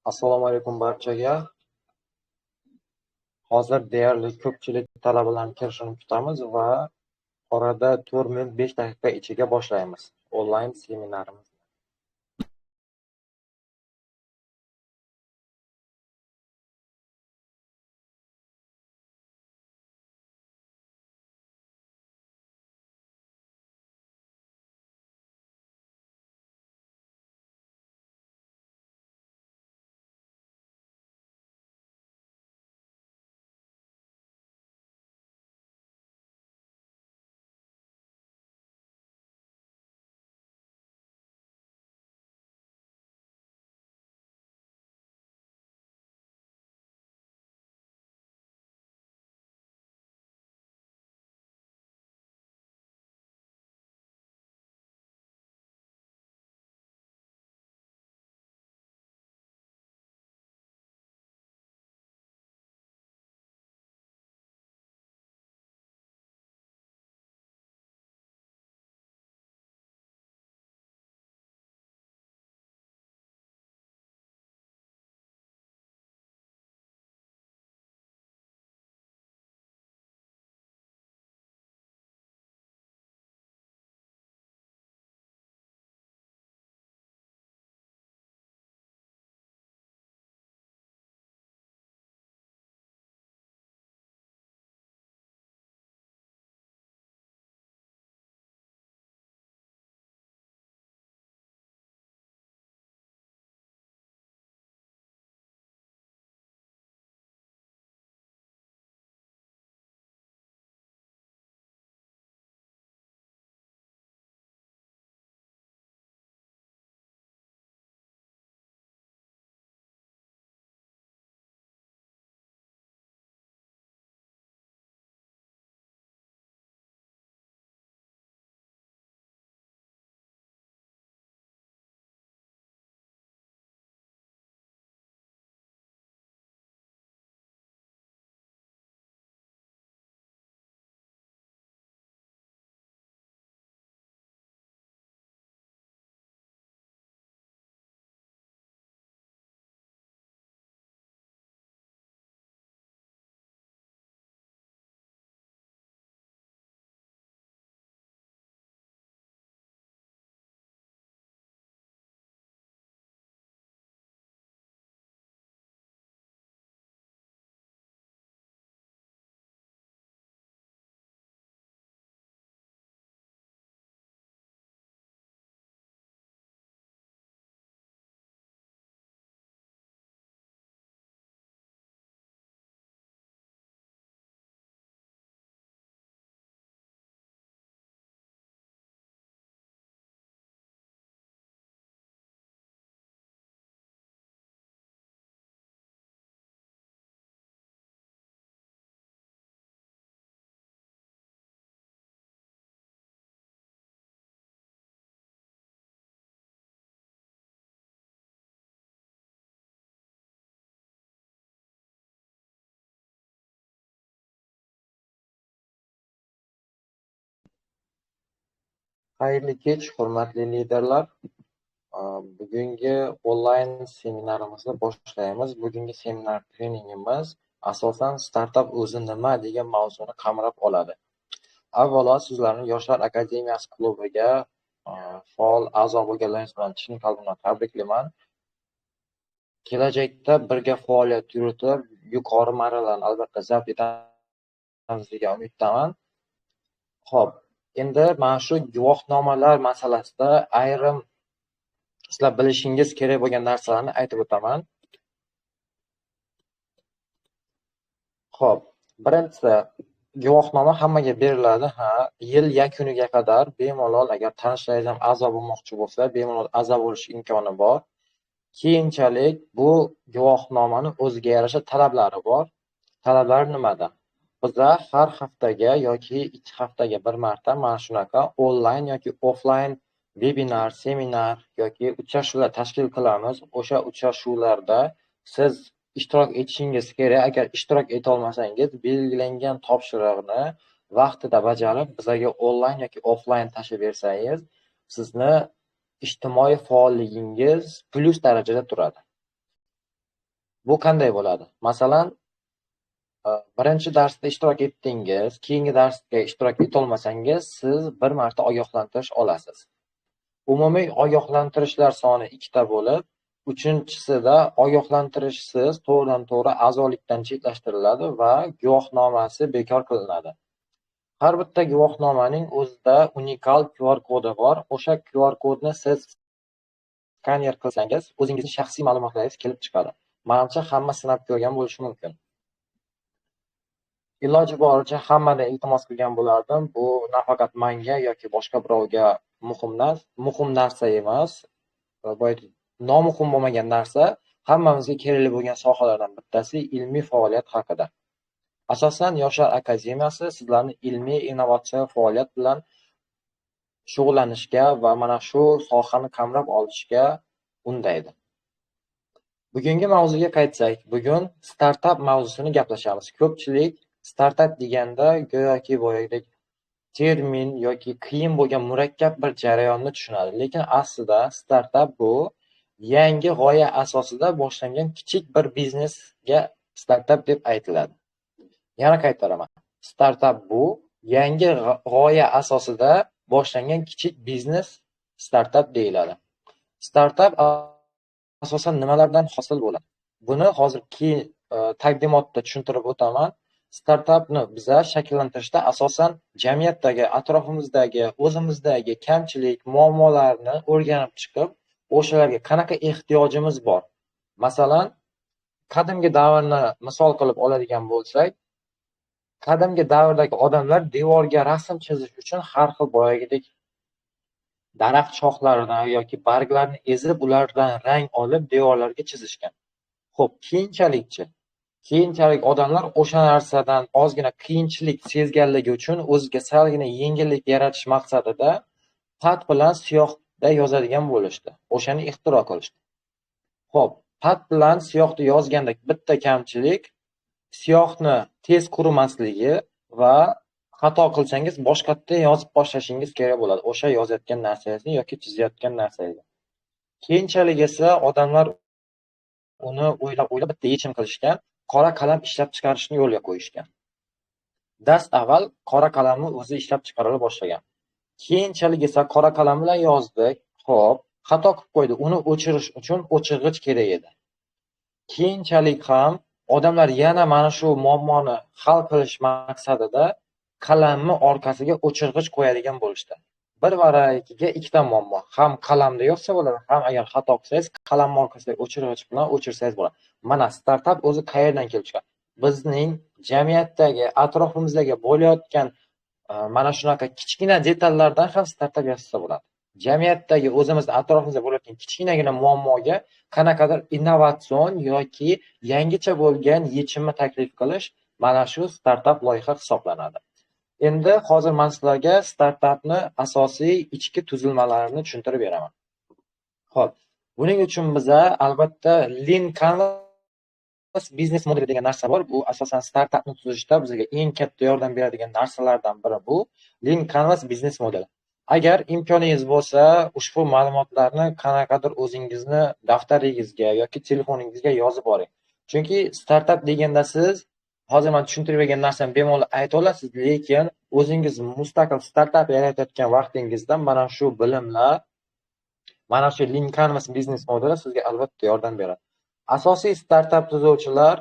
Assalomu alaykum barchaga. Hozir deyarli ko'pchilik talabalarning kirishini kutamiz va orada 4 minut 5 daqiqa ichiga boshlaymiz onlayn seminarimizni. Xayrli kech, hurmatli liderlar. Bugungi onlayn seminarimizni boshlaymiz. Bugungi seminar treningimiz asosan startap o'zi nima degan mavzuni qamrab oladi. Avvalo sizlarni Yoshlar Akademiyasi klubiga faol a'zo bo'lganlaringiz bilan chin qalbimdan tabriklayman. Kelajakda birga faoliyat yuritib, yuqori marralarni albatta zabt etamiz degan umiddaman. Xo'p, endi mana shu guvohnomalar masalasida ayrim sizlar bilishingiz kerak bo'lgan narsalarni aytib o'taman. Xo'p, birinchisi, guvohnoma hammaga beriladi, ha, yil yakuniga qadar bemalol agar tanishlaringiz ham a'zo bo'lmoqchi bo'lsa, bemalol a'zo bo'lish imkoni bor. Keyinchalik bu guvohnomani o'ziga yarasha talablari bor. Talablari nimada? Bizlar har haftaga yoki 2 haftaga bir marta mana shunaqa onlayn yoki offlayn webinar, seminar yoki uchrashuvlar tashkil qilamiz. O'sha uchrashuvlarda siz ishtirok etishingiz kerak. Agar ishtirok eta olmasangiz, belgilangan topshiriqni vaqtida bajarib, bizlarga onlayn yoki offlayn tashlab bersangiz, sizni ijtimoiy faolligingiz plyus darajada turadi. Bu qanday bo'ladi? Masalan, birinchi darsda ishtirok etdingiz, keyingi darsga ishtirok etolmasangiz, siz bir marta ogohlantirish olasiz. Umumiy ogohlantirishlar soni 2 ta bo'lib, uchinchisida ogohlantirishsiz to'g'ridan-to'g'ri a'zolikdan chetlashtiriladi va guvohnomasi bekor qilinadi. Har bitta guvohnomaning o'zida unikal QR kodi bor. O'sha QR kodni siz skaner qilsangiz, o'zingizning shaxsiy ma'lumotlaringiz kelib chiqadi. Manimcha, hamma sinab ko'rgan bo'lishi mumkin. Iloji boricha hammadan iltimos qilgan bo'lardim. Bu nafaqat menga yoki boshqa birovga muhim narsa emas. Nomuhim bo'lmagan narsa, hammamizga kerakli bo'lgan sohalardan bittasi ilmiy faoliyat haqida. Asosan Yoshlar akademiyasi sizlarni ilmiy innovatsion faoliyat bilan shug'ullanishga va mana shu sohani qamrab olishga undaydi. Bugungi mavzuga qaytsak, bugun startap mavzusini gaplashamiz. Ko'pchilik startap deganda go'yoki boyagidek termin yoki qiyin bo'lgan murakkab bir jarayonni tushunadi. Lekin aslida startap bu yangi g'oya asosida boshlangan kichik bir biznesga startap deb aytiladi. Yana qaytaraman. Startap bu yangi g'oya asosida boshlangan kichik biznes startap deyiladi. Startap asosan nimalardan hosil bo'ladi? Buni hozir keyin taqdimotda tushuntirib o'taman. Startapni biza shakllantirishda asosan jamiyatdagi, atrofimizdagi, o'zimizdagi kamchilik, muammolarni o'rganib chiqib, o'shalarga qanaqa ehtiyojimiz bor. Masalan, qadimgi davrni misol qilib oladigan bo'lsak, qadimgi davrdagi odamlar devorga rasm chizish uchun har xil boyagidek daraxt shoxlarini yoki barglarni ezib, ulardan rang olib devorlarga chizishgan. Xo'p, keyinchalik odamlar o'sha narsadan ozgina qiyinchilik sezganligi uchun o'ziga salgina yengillik yaratish maqsadida xat bilan siyohda yozadigan bo'lishdi. O'shani ixtiro qilishdi. Xo'p, xat bilan siyohda yozganda bitta kamchilik siyohni tez qurimasligi va xato qilsangiz boshqatdan yozib boshlashingiz kerak bo'ladi. O'sha yozayotgan narsangizni yoki chizayotgan narsangizni. Keyinchalik esa odamlar uni o'ylab-o'ylab bitta yechim qilishgan, qora qalam ishlab chiqarishni yo'lga qo'yishgan. Dast avval qora qalamni o'zi ishlab chiqarila boshlagan. Keyinchalik esa qora qalam bilan yozdik. Xo'p, xato qilib qo'ydi. Uni o'chirish uchun o'chirg'ich kerak edi. Keyinchalik ham odamlar yana mana shu muammoni hal qilish maqsadida qalamni orqasiga o'chirg'ich qo'yadigan bo'lishdi. Bir varagiga ikkita muammo. Ham qalamda yozsa bo'ladi, ham agar xato qilsangiz, qalamni orqasidagi o'chirg'ich bilan o'chirsangiz bo'ladi. Mana startap o'zi qayerdan kelib chiqadi? Bizning jamiyatdagi, atrofimizdagi bo'layotgan mana shunaqa kichkina detallardan ham startap yasasa bo'ladi. Jamiyatdagi o'zimizni atrofimizda bo'layotgan kichkinagina muammoga qanaqadir innovatsion yoki yangicha bo'lgan yechimni taklif qilish mana shu startap loyiha hisoblanadi. Endi hozir men sizlarga startapni asosiy ichki tuzilmalarini tushuntirib beraman. Xo'p, buning uchun biza albatta Lean Canvas biznes modeli degan narsa bor. Bu asosan startapni tuzishda bizga eng katta yordam beradigan narsalardan biri bu Lean Canvas biznes modeli. Agar imkoningiz bo'lsa, ushbu ma'lumotlarni qanaqadir o'zingizni daftaringizga yoki telefoningizga yozib oling. Chunki startap deganda siz hozir men tushuntirib bergan narsani bemalol ayta olasiz, lekin o'zingiz mustaqil startap yaratayotgan vaqtingizda mana shu bilimlar, mana shu Lean Canvas biznes modeli sizga albatta yordam beradi. Asosiy startap tuzuvchilar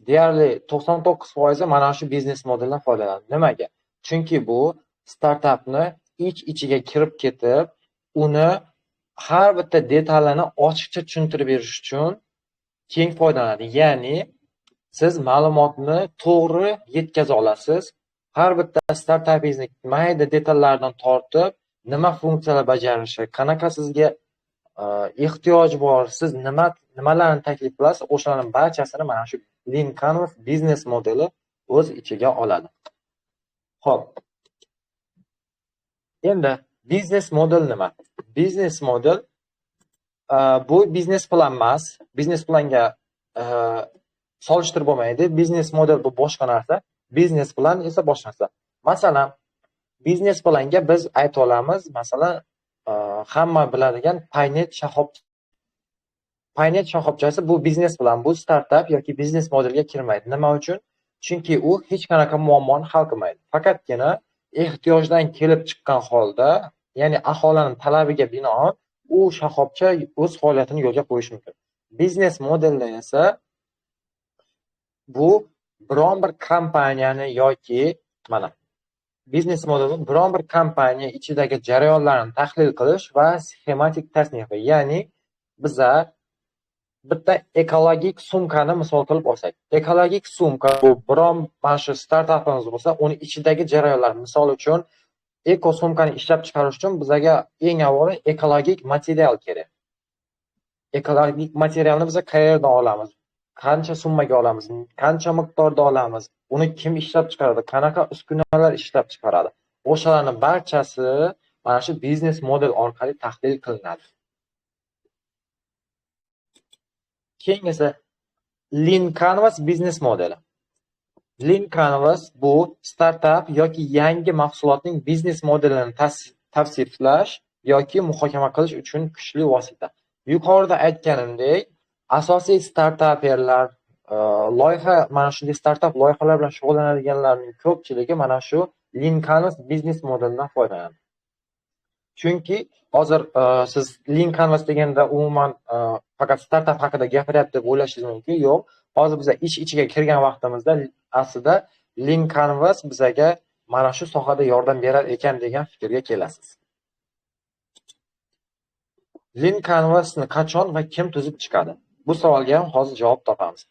deyarli 99% mana shu biznes modeldan foydalanadi. Nimaga? Chunki bu startapni ich-ichiga kirib ketib, uni har bitta detalini ochiqcha tushuntirib berish uchun keng foydalanadi. Ya'ni siz ma'lumotni to'g'ri yetkaza olasiz. Har bitta startapingizni mayda detallaridan tortib, nima funksiyalar bajarishi, qanaqa sizga ehtiyoj bor, siz nimalarni taklif qilasiz, o'shalarning barchasini mana shu Lean Canvas biznes modeli o'z ichiga oladi. Xo'p. Endi biznes model nima? Biznes model bu biznes plan emas. Biznes planga solishtirib bo'lmaydi. Biznes model bu boshqa narsa, biznes plan esa boshqa narsa. Masalan, biznes planga biz ayta olamiz, masalan, hamma biladigan Paynet shoxobchasi. Paynet shoxobchasi bu biznes plan, bu startap yoki biznes modelga kirmaydi. Nima uchun? Chunki u hech qanaqa muammoni hal qilmaydi. Faqatgina ehtiyojdan kelib chiqqan holda, ya'ni aholining talabiga binoan u shoxobcha o'z faoliyatini yo'lga qo'yishi mumkin. Biznes modelda esa bu biron bir kompaniyani yoki mana biznes modelni biron bir kompaniya ichidagi jarayonlarni tahlil qilish va sxematik tasnifi, ya'ni biza bitta ekologik sumkani misol qilib olsak, ekologik sumka bu biron mana shu startapimiz bo'lsa, uni ichidagi jarayonlar, misol uchun eko sumkani ishlab chiqarish uchun bizaga eng avvalo ekologik material kerak. Ekologik materialni biz qayerdan olamiz? Qancha summaga olamiz? Qancha miqdorda olamiz? Uni kim ishlab chiqaradi? Qanaqa uskunalar ishlab chiqaradi? O'shalarning barchasi mana shu biznes model orqali tahlil qilinadi. Keyingisi Lean Canvas biznes modeli. Lean Canvas bu startap yoki yangi mahsulotning biznes modelini tavsiflash yoki muhokama qilish uchun kuchli vosita. Yuqorida aytganimdek, asosiy startaperlar, loyiha, mana shunday startap loyihalar bilan shug'ullanadiganlarning ko'pchiligi mana shu Lean Canvas biznes modelidan foydalanadi. Chunki hozir siz Lean Canvas deganda umuman faqat startap haqida gapiryapti deb o'ylashingiz mumkin. Yo'q, hozir biz ish ichiga kirgan vaqtimizda aslida Lean Canvas bizaga mana shu sohada yordam berar ekan degan fikrga kelasiz. Lean Canvasni qachon va kim tuzib chiqadi? Bu savolga ham hozir javob topamiz.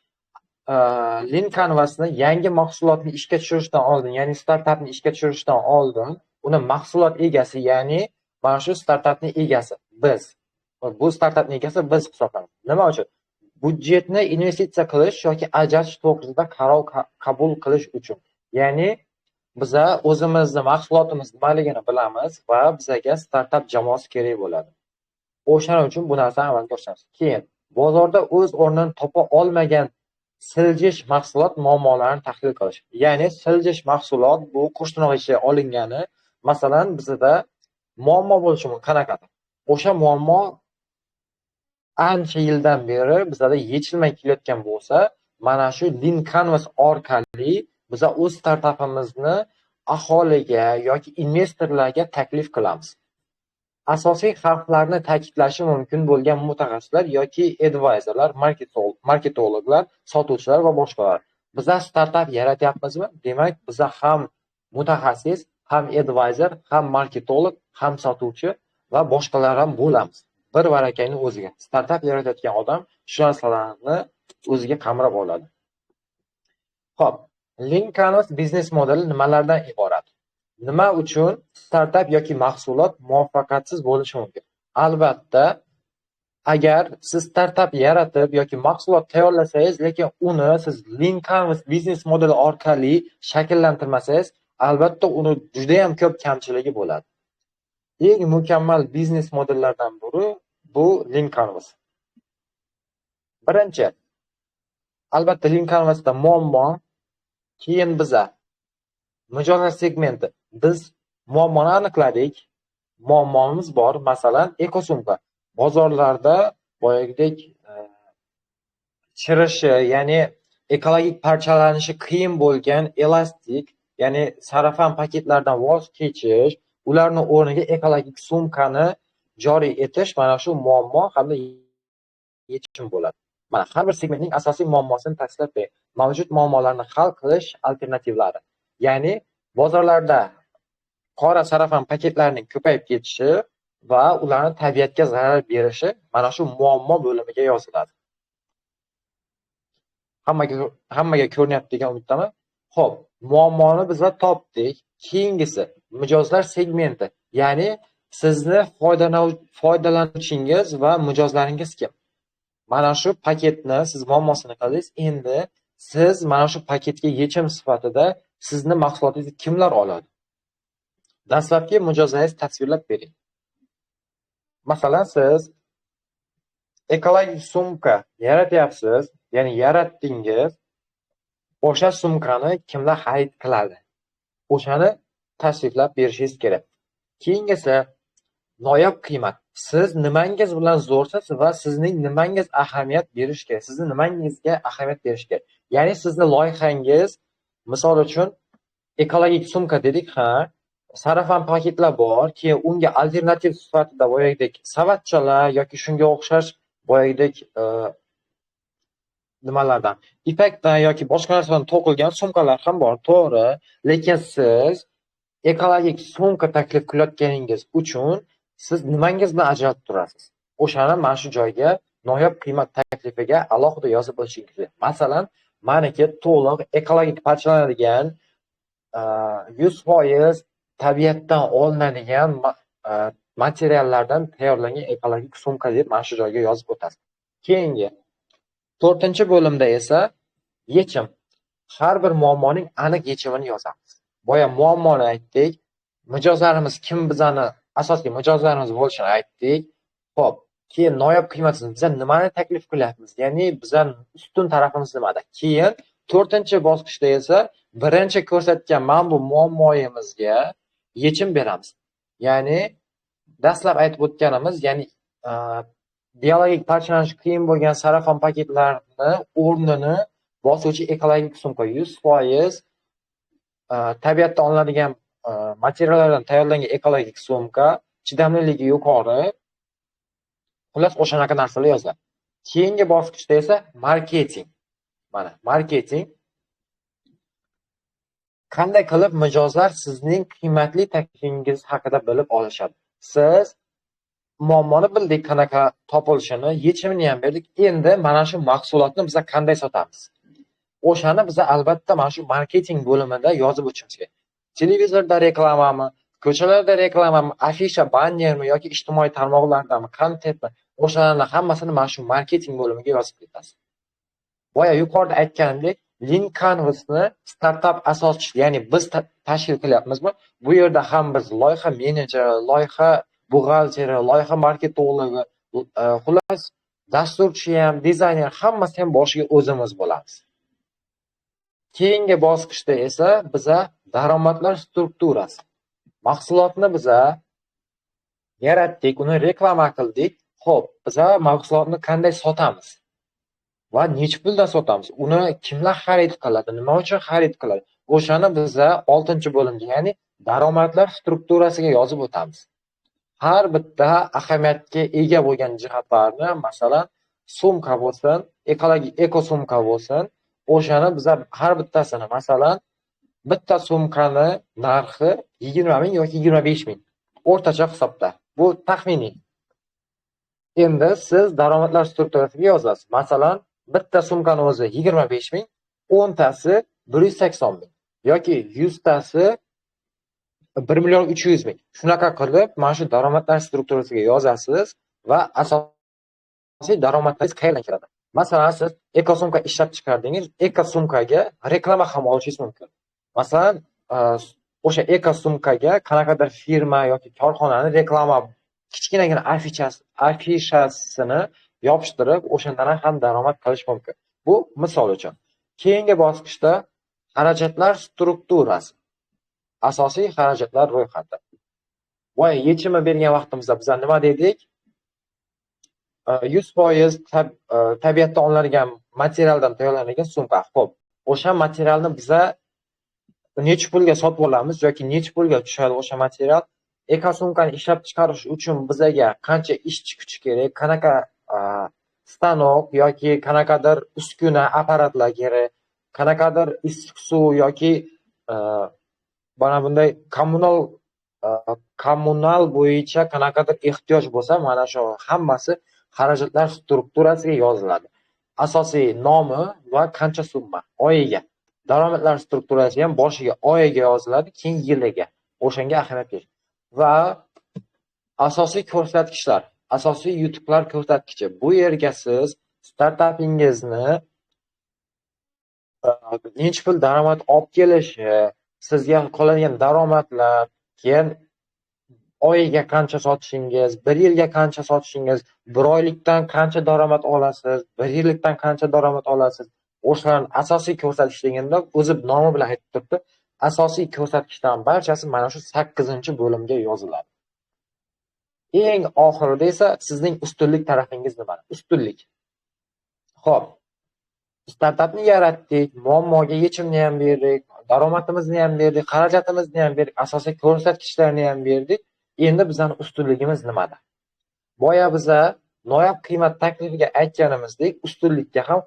Lean Canvasni yangi mahsulotni ishga tushirishdan oldin, ya'ni startapni ishga tushirishdan oldin uni mahsulot egasi, ya'ni mana shu startapning egasi biz. Bu startapning egasi biz hisoblanamiz. Nima uchun? Budjetni investitsiya qilish yoki ajratish to'g'risida qaror qabul qilish uchun. Ya'ni biza o'zimizni mahsulotimiz nimaligini bilamiz va bizaga startap jamoasi kerak bo'ladi. O'shaning uchun bu narsani amalga oshiramiz. Keyin bozorda o'z o'rnini topa olmagan siljish mahsulot muammolarini tahlil qilish. Ya'ni siljish mahsulot bu qo'shtirnoq ichiga olingani, masalan, bizda muammo bo'lishi mumkin qanaqadir. O'sha muammo ancha yildan beri bizada yechilmay kelayotgan bo'lsa, mana shu Lean Canvas orqali biza o'z startapimizni aholiga yoki investorlarga taklif qilamiz. Asosiy xavflarni ta'kidlashi mumkin bo'lgan mutaxassislar yoki advisorlar, marketologlar, sotuvchilar va boshqalar. Biza startap yaratyapmizmi? Demak, biza ham mutaxassis, ham advisor, ham marketolog, ham sotuvchi va boshqalar ham bo'lamiz. Bir varakangni o'ziga. Startap yaratayotgan odam shu narsalarni o'ziga qamrab oladi. Xo'p, Lean Canvas biznes modeli nimalardan iborat? Nima uchun startap yoki mahsulot muvaffaqiyatsiz bo'lishi mumkin? Albatta, agar siz startap yaratib yoki mahsulot tayyorlasangiz, lekin uni siz Lean Canvas biznes modeli orqali shakllantirmasangiz, albatta uni juda ham ko'p kamchiligi bo'ladi. Eng mukammal biznes modellardan biri bu Lean Canvas. Birinchi, albatta Lean Canvasda muammo, keyin biza mijozlar segmenti. Biz muammoni aniqladik, muammomiz bor, masalan, ekosumka. Bozorlarda boyagidek chirishi, ya'ni ekologik parchalanishi qiyin bo'lgan elastik, ya'ni sarafan paketlardan voz kechish, ularni o'rniga ekologik sumkani joriy etish mana shu muammo hamda yechim bo'ladi. Mana har bir segmentning asosiy muammosini ta'kidlab bering. Mavjud muammolarni hal qilish alternativlari. Ya'ni bozorlarda qora sarafan paketlarining ko'payib ketishi va ularni tabiatga zarar berishi mana shu muammo bo'limiga yoziladi. Hammaga ko'rinyapti degan umiddaman. Xo'p, muammoni biz topdik. Keyingisi mijozlar segmenti, ya'ni sizni foydalanuvchingiz va mijozlaringiz kim? Mana shu paketni siz muammosini qildingiz. Endi siz mana shu paketga yechim sifatida sizni mahsulotingizni kimlar oladi? Dastlabki mijozlaringizni tasvirlab bering. Masalan, siz ekologik sumka yaratyapsiz, ya'ni yaratdingiz. O'sha sumkani kimlar xarid qiladi? O'shani tasvirlab berishingiz kerak. Keyingisi noyob qiymat. Siz nimangiz bilan zo'rsiz va sizning nimangiz ahamiyat berish kerak? Sizni nimangizga ahamiyat berish kerak? Ya'ni sizni loyihangiz, misol uchun, ekologik sumka dedik, ha, sarafan paketlar bor, keyin unga alternativ sifatida boyagidek savatchalar yoki shunga o'xshash boyagidek nimalardan, ipakdan yoki boshqa narsadan to'qilgan sumkalar ham bor, to'g'ri. Lekin siz ekologik sumka taklif qilayotganingiz uchun siz nimangiz bilan ajralib turasiz? O'shani mana shu joyga noyob qiymat taklifiga alohida yozib o'tishingiz kerak. Masalan, maniki to'liq ekologik parchalanadigan, 100% tabiatdan olinadigan materiallardan tayyorlangan ekologik sumka deb mana shu joyga yozib o'tasiz. Keyingi 4-bo'limda esa yechim. Har bir muammoning aniq yechimini yozamiz. Boya muammoni aytdik, mijozlarimiz kim, bizani asosiy mijozlarimiz bo'lishini aytdik. Xo'p, keyin noyob qiymatimiz, biza nimani taklif qilyapmiz? Ya'ni bizani ustun tarafimiz nimada? Keyin 4-bosqichda esa birinchi ko'rsatgan mana bu muammoyimizga yechim beramiz. Ya'ni dastlab aytib o'tganimiz, ya'ni biologik parchalanishi qiyin bo'lgan sarafon paketlarni o'rnini bosuvchi ekologik sumka 100% tabiatdan olinadigan materiallardan tayyorlangan ekologik sumka, chidamliligi yuqori. Xullas, o'shanaqa narsalar yoziladi. Keyingi bosqichda esa marketing. Mana marketing. Qanday qilib mijozlar sizning qiymatli taklifingiz haqida bilib olishadi? Siz muammoni bildik, qanaqa topilishini, yechimini ham berdik. Endi mana shu mahsulotni biz qanday sotamiz? O'shani biz albatta mana shu marketing bo'limida yozib o'tishimiz kerak. Televizorda reklamami, ko'chalarda reklamami, afisha, bannermi yoki ijtimoiy tarmoqlardami, kontentmi, o'shalarning hammasini mana shu marketing bo'limiga yozib ketasiz. Boya yuqorida aytganimdek, Lean Canvas'ni startap asoschisi, ya'ni biz tashkil qilyapmizmi? Bu yerda ham biz loyiha menejeri, loyiha buxgalteri, loyiha marketologi, xullas dasturchi ham, dizayner, hammasi ham boshiga o'zimiz bo'lamiz. Keyingi bosqichda esa biza daromadlar strukturasi. Mahsulotni biza yaratdik, uni reklama qildik. Xo'p, biza mahsulotni qanday sotamiz? Va necha puldan sotamiz? Uni kimlar xarid qiladi? Nima uchun xarid qiladi? O'shani biza 6-bo'limga, ya'ni daromadlar strukturasiga yozib o'tamiz. Har bitta ahamiyatga ega bo'lgan jihatlarni, masalan, sumka bo'lsin, ekologik eko sumka bo'lsin, o'shani biza har bittasini, masalan, bitta sumkani narxi 20 ming yoki 25 ming o'rtacha hisobda. Bu taxminiy. Endi siz daromadlar strukturasiga yozasiz. Masalan, bitta sumkani o'zi 25 ming, 10 tasi 180 ming yoki 100 tasi 1 million 300 ming. Shunaqa qilib mana shu daromadlar strukturasiga yozasiz va asosiy daromadlaringiz qayerdan keladi? Masalan, siz eko sumka ishlab chiqardingiz, eko sumkaga reklama ham olishingiz mumkin. Masalan, o'sha eko sumkaga qanaqadir firma yoki korxonani reklama kichkinagina afishasini yopishtirib, o'shandan ham daromad qilish mumkin. Bu misol uchun. Keyingi bosqichda xarajatlar strukturasi. Asosiy xarajatlar ro'yxati. Boya yechimi bergan vaqtimizda biz nima dedik? 100% tabiatdan olinadigan materialdan tayyorlanadigan sumka. Xo'p, o'sha materialni biza necha pulga sotib olamiz yoki necha pulga tushadi o'sha material? Eko sumkani ishlab chiqarish uchun bizaga qancha ishchi kuchi kerak, qanaqa stanok yoki qanaqadir uskuna, apparatlar kerak, qanaqadir issiq suv yoki mana bunday kommunal bo'yicha qanaqadir ehtiyoj bo'lsa, mana shu hammasi xarajatlar strukturasiga yoziladi. Asosiy nomi va qancha summa oyiga. Daromadlar strukturasi ham boshiga oyiga yoziladi, keyin yiliga. O'shanga ahamiyat berish. Va asosiy ko'rsatkichlar, asosiy yutuqlar ko'rsatkichi. Bu yerga siz startapingizni necha pul daromad olib kelishi, sizga qoladigan daromadlar, keyin oyiga qancha sotishingiz, bir yilga qancha sotishingiz, bir oylikdan qancha daromad olasiz, bir yillikdan qancha daromad olasiz. O'shalarning asosiy ko'rsatkich deganda o'zi nomi bilan aytib turibdi. Asosiy ko'rsatkichdan barchasi mana shu 8-bo'limga yoziladi. Eng oxirida esa sizning ustunlik tarafingiz nima? Ustunlik. Xo'p. Startapni yaratdik, muammoga yechimni ham berdik, daromadimizni ham berdik, xarajatimizni ham berdik, asosiy ko'rsatkichlarni ham berdik. Endi bizning ustunligimiz nimada? Boya biza noyob qiymat taklifiga aytganimizdek, ustunlikka ham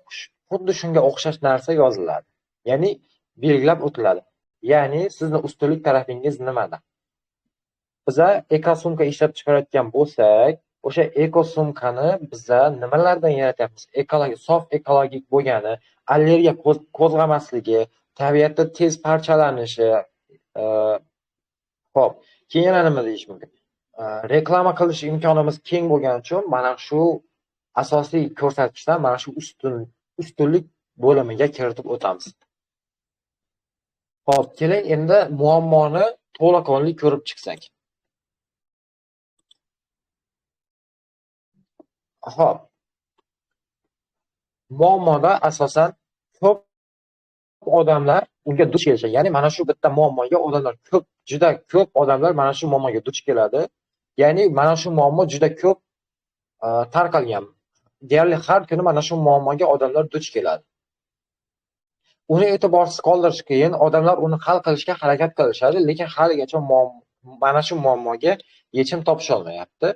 xuddi shunga o'xshash narsa yoziladi. Ya'ni belgilab o'tiladi. Ya'ni sizning ustunlik tarafingiz nimada? Biza ekosumka ishlab chiqarayotgan bo'lsak, o'sha ekosumkani biza nimalardan yaratyapmiz? Ekologik, sof ekologik bo'lgani, allergiya qo'zg'amasligi, tabiatda tez parchalanishi, xo'p, keyin yana nima deyish mumkin? Reklama qilish imkonimiz keng bo'lgani uchun mana shu asosiy ko'rsatkichdan mana shu ustunlik bo'limiga kiritib o'tamiz. Xo'p, keling endi muammoni to'laqonli ko'rib chiqsak. Xo'p. Muammoda asosan ko'p odamlar unga duch kelishadi. Ya'ni mana shu bitta muammoga odamlar ko'p, juda ko'p odamlar mana shu muammoga duch keladi. Ya'ni mana shu muammo juda ko'p tarqalgan. Deyarli har kuni mana shu muammoga odamlar duch keladi. Uni e'tiborsiz qoldirish qiyin, odamlar uni hal qilishga harakat qilishadi, lekin haligacha mana shu muammoga yechim topisha olmayapti.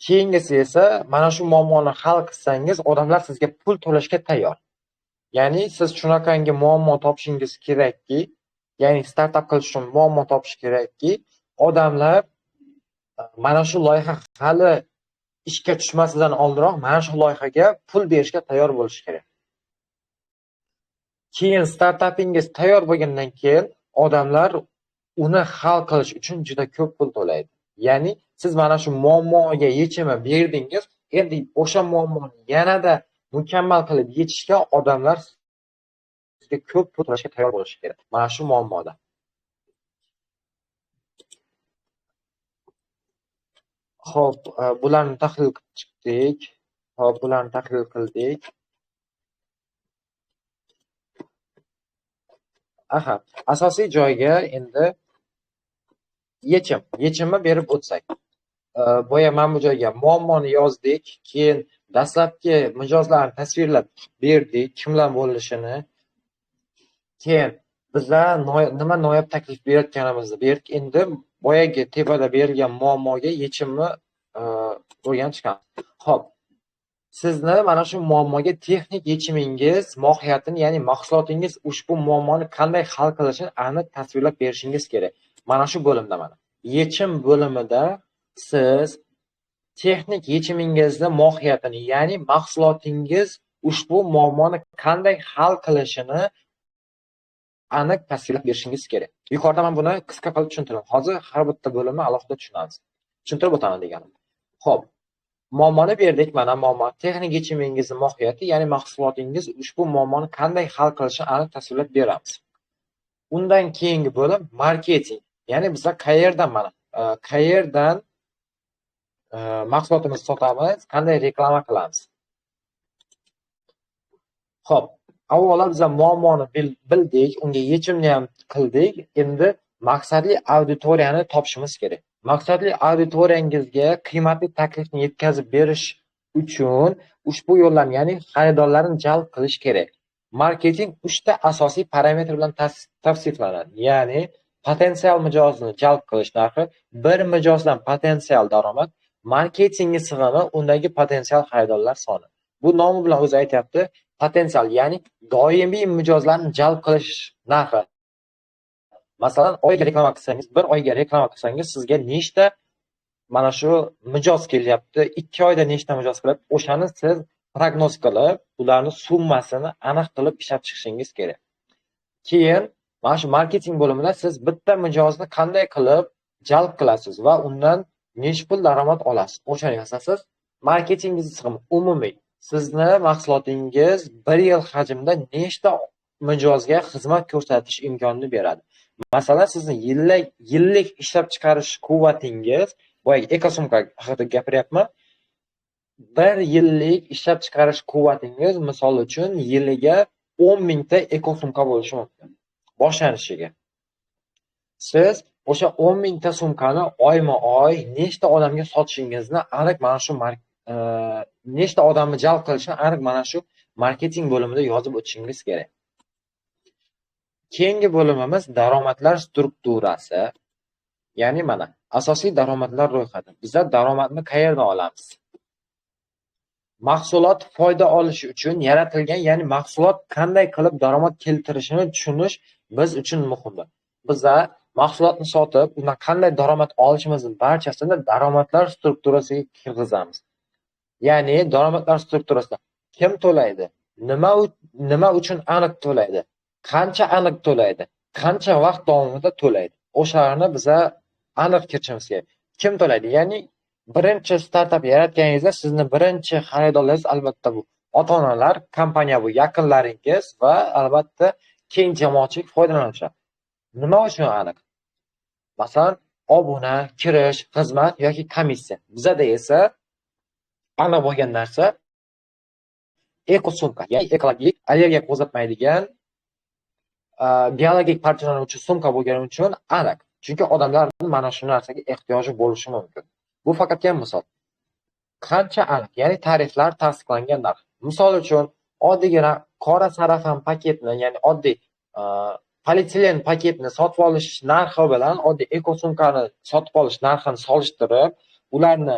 Keyingisi esa mana shu muammoni hal qilsangiz, odamlar sizga pul to'lashga tayyor. Ya'ni siz shunaqangi muammo topishingiz kerakki, ya'ni startap qilish uchun muammo topish kerakki, odamlar mana shu loyiha hali ishga tushmasidan oldinroq mana shu loyihaga pul berishga tayyor bo'lishi kerak. Keyin startapingiz tayyor bo'lgandan keyin odamlar uni hal qilish uchun juda ko'p pul to'laydi. Ya'ni siz mana shu muammoga yechimi berdingiz, endi o'sha muammoni yanada mukammal qilib yechishga odamlar sizga ko'p pul to'lashga tayyor bo'lishi kerak. Mana shu muammoda. Xo'p, bularni tahlil qilib chiqdik. Xo'p, bularni tahlil qildik. Aha, asosiy joyga endi yechimni berib o'tsak. Boya mana bu joyga muammoni yozdik, keyin dastlabki mijozlarni tasvirlab berdik, kimlar bo'lishini. Keyin bizlar nima noyob taklif berayotganimizni berdik. Endi boyagi tepada berilgan muammoga yechimni o'rganib chiqamiz. Xo'p, sizni mana shu muammoga texnik yechimingiz mohiyatini, ya'ni mahsulotingiz ushbu muammoni qanday hal qilishini aniq tasvirlab berishingiz kerak. Mana shu bo'limda, mana yechim bo'limida siz texnik yechimingizni mohiyatini, ya'ni mahsulotingiz ushbu muammoni qanday hal qilishini aniq tasvirlab berishingiz kerak. Yuqorida men buni qisqa qilib tushuntirdim. Hozir har bitta bo'limni alohida tushunamiz. Tushuntirib o'taman deganim. Xo'p, muammoni berdik, mana muammo. Texnik yechimingizni mohiyati, ya'ni mahsulotingiz ushbu muammoni qanday hal qilishini aniq tasvirlab beramiz. Undan keyingi bo'lim marketing. Ya'ni bizlar qayerdan mana qayerdan mahsulotimizni sotamiz, qanday reklama qilamiz. Xo'p, avvalo biz muammoni bildik, unga yechimni ham qildik. Endi maqsadli auditoriyani topishimiz kerak. Maqsadli auditoriyangizga qiymatli taklifni yetkazib berish uchun ushbu yo'llarni, ya'ni xaridorlarni jalb qilish kerak. Marketing 3 ta asosiy parametr bilan tavsiflanadi. Ya'ni potensial mijozni jalb qilish narxi, bir mijozdan potensial daromad, marketingni sig'imi, undagi potensial xaridorlar soni. Bu nomi bilan o'zi aytyapti, potensial, ya'ni doimiy mijozlarni jalb qilish narxi. Masalan, oyga reklama qilsangiz, bir oyga reklama qilsangiz, sizga nechta mana shu mijoz kelyapti, 2 oyda nechta mijoz kelyapti, o'shani siz prognoz qilib, ularni summasini aniq qilib ishlab chiqishingiz kerak. Keyin mana shu marketing bo'limida siz bitta mijozni qanday qilib jalb qilasiz va undan necha pul daromad olasiz, o'shani yozasiz. Marketingingiz sig'imi umumiy. Sizni mahsulotingiz bir yil hajmda nechta mijozga xizmat ko'rsatish imkonini beradi. Masalan, sizni yillik ishlab chiqarish quvvatingiz, boyagi ekosumka haqida gapiryapman. Bir yillik ishlab chiqarish quvvatingiz misol uchun yiliga 10 mingta ekosumka bo'lishi mumkin boshlanishiga. Siz o'sha 10 mingta sumkani oyma-oy nechta odamga sotishingizni aniq mana shu nechta odamni jalb qilishini aniq mana shu marketing bo'limida yozib o'tishingiz kerak. Keyingi bo'limimiz daromadlar strukturasi. Ya'ni mana asosiy daromadlar ro'yxati. Bizlar daromadni qayerdan olamiz? Mahsulot foyda olish uchun yaratilgan, ya'ni mahsulot qanday qilib daromad keltirishini tushunish biz uchun muhimdir. Bizlar mahsulotni sotib, undan qanday daromad olishimizni barchasini daromadlar strukturasiga kirgizamiz. Ya'ni daromadlar strukturasida kim to'laydi, nima uchun aniq to'laydi, qancha aniq to'laydi, qancha vaqt davomida to'laydi. O'shalarni biza aniq kiritishimiz kerak. Kim to'laydi? Ya'ni birinchi startap yaratganingizda sizni birinchi xaridorlaringiz albatta bu ota-onalar, kompaniya bu yaqinlaringiz va albatta keng jamoatchilik foydalanuvchilar. Nima uchun aniq? Masalan, obuna, kirish, xizmat yoki komissiya. Bizada esa aniq bo'lgan narsa ekosumka, ya'ni ekologik, allergiya qo'zg'atmaydigan, biologik parchalanuvchi sumka bo'lgani uchun aniq. Chunki odamlarning mana shu narsaga ehtiyoji bo'lishi mumkin. Bu faqatgina misol. Qancha aniq, ya'ni tariflar tasdiqlangan narx. Misol uchun, oddiygina qora sarafan paketni, ya'ni oddiy polietilen paketni sotib olish narxi bilan oddiy ekosumkani sotib olish narxini solishtirib, ularni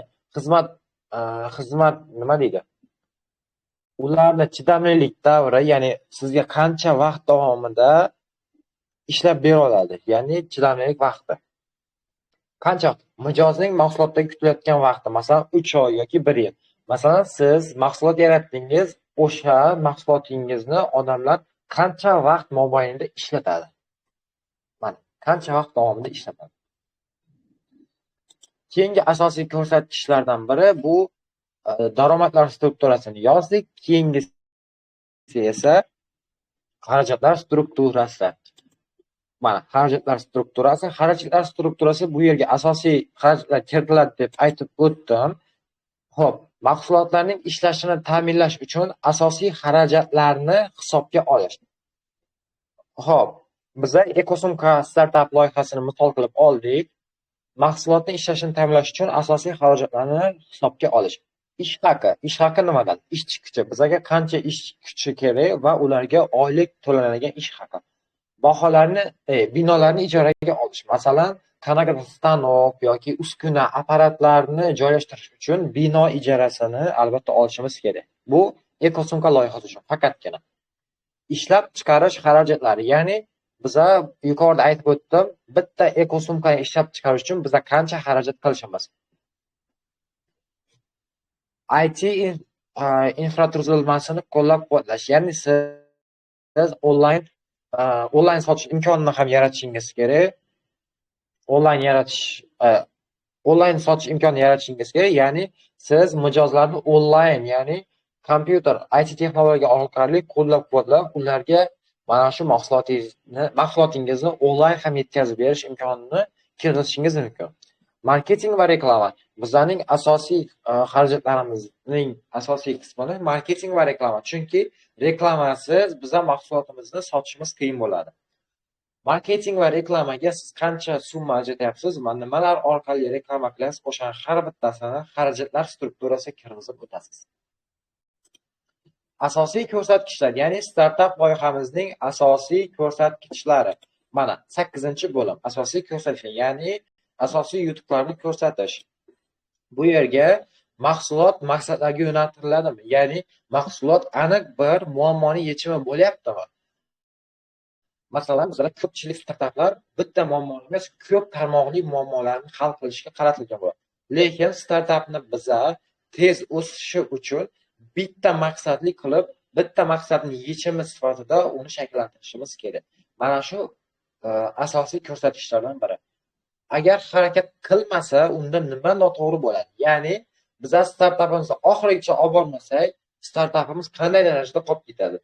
xizmat nima deydi? Ularni chidamlilik davri, ya'ni sizga qancha vaqt davomida ishlab bera oladi, ya'ni chidamlilik vaqti. Qancha vaqt? Mijozning mahsulotdan kutilayotgan vaqti, masalan, 3 oy yoki 1 yil. Masalan, siz mahsulot yaratdingiz, o'sha mahsulotingizni odamlar qancha vaqt mobaynida ishlatadi? Mana, qancha vaqt davomida ishlatadi? Keyingi asosiy ko'rsatkichlardan biri bu daromadlar strukturasini yozdik. Keyingisi esa xarajatlar strukturasi. Mana xarajatlar strukturasi. Xarajatlar strukturasi bu yerga asosiy xarajatlar kiritiladi deb aytib o'tdim. Xo'p, mahsulotlarning ishlashini ta'minlash uchun asosiy xarajatlarni hisobga olish. Xo'p, biza Ekosumka startap loyihasini misol qilib oldik. Mahsulotning ishlashini ta'minlash uchun asosiy xarajatlarni hisobga olish. Ish haqi. Ish haqi nimadan? Ishchi kuchi. Bizaga qancha ish kuchi kerak va ularga oylik to'lanadigan ish haqi. Baholarni, binolarni ijaraga olish. Masalan, qanaqadir stanok yoki uskuna, apparatlarni joylashtirish uchun bino ijarasini albatta olishimiz kerak. Bu Ekosumka loyihasi uchun faqatgina. Ishlab chiqarish xarajatlari, ya'ni biza yuqorida aytib o'tdim, bitta ekosumkani ishlab chiqarish uchun biza qancha xarajat qilishimiz. IT infratuzilmasini qo'llab-quvvatlash, ya'ni siz onlayn sotish imkonini ham yaratishingiz kerak. Onlayn sotish imkonini yaratishingiz kerak, ya'ni siz mijozlarni onlayn, ya'ni kompyuter, IT texnologiya orqali qo'llab-quvvatlab, ularga mana shu mahsulotingizni onlayn ham yetkazib berish imkonini kirgitishingiz mumkin. Marketing va reklama. Bizlarning asosiy xarajatlarimizning asosiy qismini marketing va reklama. Chunki reklamasiz biza mahsulotimizni sotishimiz qiyin bo'ladi. Marketing va reklamaga siz qancha summa ajratyapsiz va nimalar orqali reklama qilasiz, o'shani har bittasini xarajatlar strukturasiga kirgizib o'tasiz. Asosiy ko'rsatkichlar, ya'ni startap loyihamizning asosiy ko'rsatkichlari. Mana 8-bo'lim asosiy ko'rsatkichlar, ya'ni asosiy yutuqlarni ko'rsatish. Bu yerga mahsulot maqsadlarga yo'naltiriladimi? Ya'ni mahsulot aniq bir muammoni yechimi bo'lyaptimi? Masalan, bizlar ko'pchilik startaplar bitta muammoni emas, ko'p tarmoqli muammolarni hal qilishga qaratilgan bo'ladi. Lekin startapni biza tez o'sishi uchun bitta maqsadli qilib, bitta maqsadni yechimi sifatida uni shakllantirishimiz kerak. Mana shu asosiy ko'rsatkichlardan biri. Agar harakat qilmasa, unda nima noto'g'ri bo'ladi? Ya'ni biza startapimizni oxirigacha olib bormasak, startapimiz qanday darajada qolib ketadi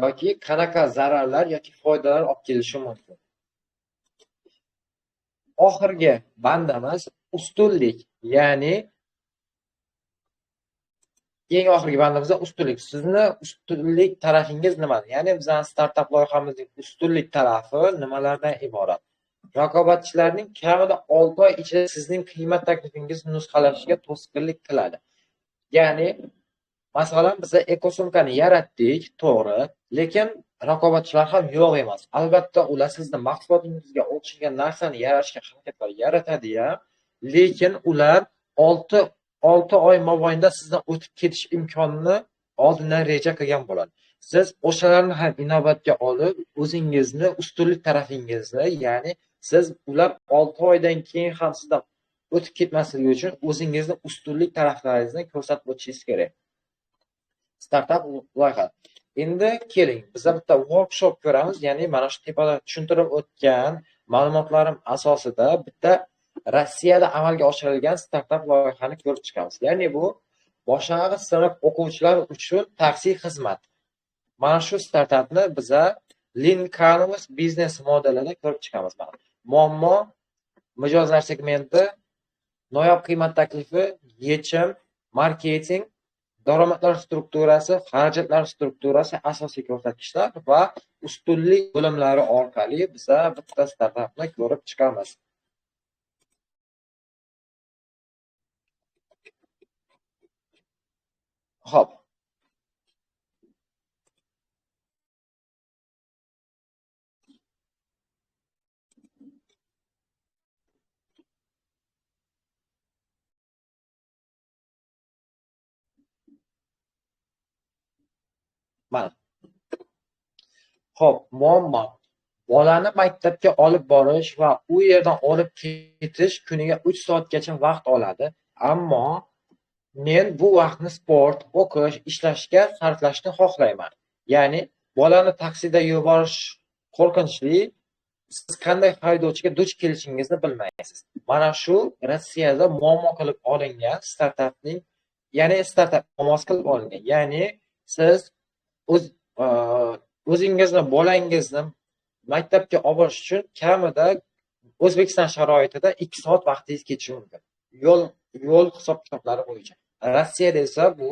yoki qanaqa zararlar yoki foydalar olib kelishi mumkin. Oxirgi bandamiz ustunlik, ya'ni eng oxirgi bandimizda ustunlik. Sizni ustunlik tarafingiz nima? Ya'ni bizning startap loyihamizning ustunlik tarafi nimalardan iborat? Raqobatchilarning kamida 6 oy ichida sizning qiymat taklifingizni nusxalashiga to'sqinlik qiladi. Ya'ni, masalan, biz ekosumkani yaratdik, to'g'ri, lekin raqobatchilar ham yo'q emas. Albatta, ular sizni mahsulotingizga o'xshagan narsani yaratishga harakatlar yaratadi-ya, lekin ular 6 oy mobaynida sizdan o'tib ketish imkonini oldindan reja qilgan bo'ladi. Siz o'shalarni ham inobatga olib, o'zingizni ustunlik tarafingizni, ya'ni siz ular 6 oydan keyin ham sizdan o'tib ketmasligi uchun o'zingizni ustunlik taraflaringizni ko'rsatib o'tishingiz kerak. Startap loyiha. Endi keling, biz bitta workshop ko'ramiz, ya'ni mana shu tepada tushuntirib o'tgan ma'lumotlarim asosida bitta Rossiyada amalga oshirilgan startap loyihani ko'rib chiqamiz. Ya'ni bu boshlang'ich sinf o'quvchilari uchun taksi xizmati. Mana shu startapni biza Lean Canvas biznes modelini ko'rib chiqamiz. Mana muammo, mijozlar segmenti, noyob qiymat taklifi, yechim, marketing, daromadlar strukturasi, xarajatlar strukturasi, asosiy ko'rsatkichlar va ustunlik bo'limlari orqali biza bitta startapni ko'rib chiqamiz. Xo'p. Mana. Xo'p, muammo. Bolani maktabga olib borish va u yerdan olib ketish kuniga 3 soatgacha vaqt oladi. Ammo men bu vaqtni sport, o'qish, ishlashga sarflashni xohlayman. Ya'ni bolani taksida yuborish qo'rqinchli, siz qanday haydovchiga duch kelishingizni bilmaysiz. Mana shu Rossiyada muammo qilib olingan startapning, ya'ni startap muammosi qilib olingan. Ya'ni siz o'zingizni bolangizni maktabga olib borish uchun kamida O'zbekiston sharoitida 2 soat vaqtingiz ketishi mumkin. Yo'l hisob-kitoblari bo'yicha. Rossiyada esa bu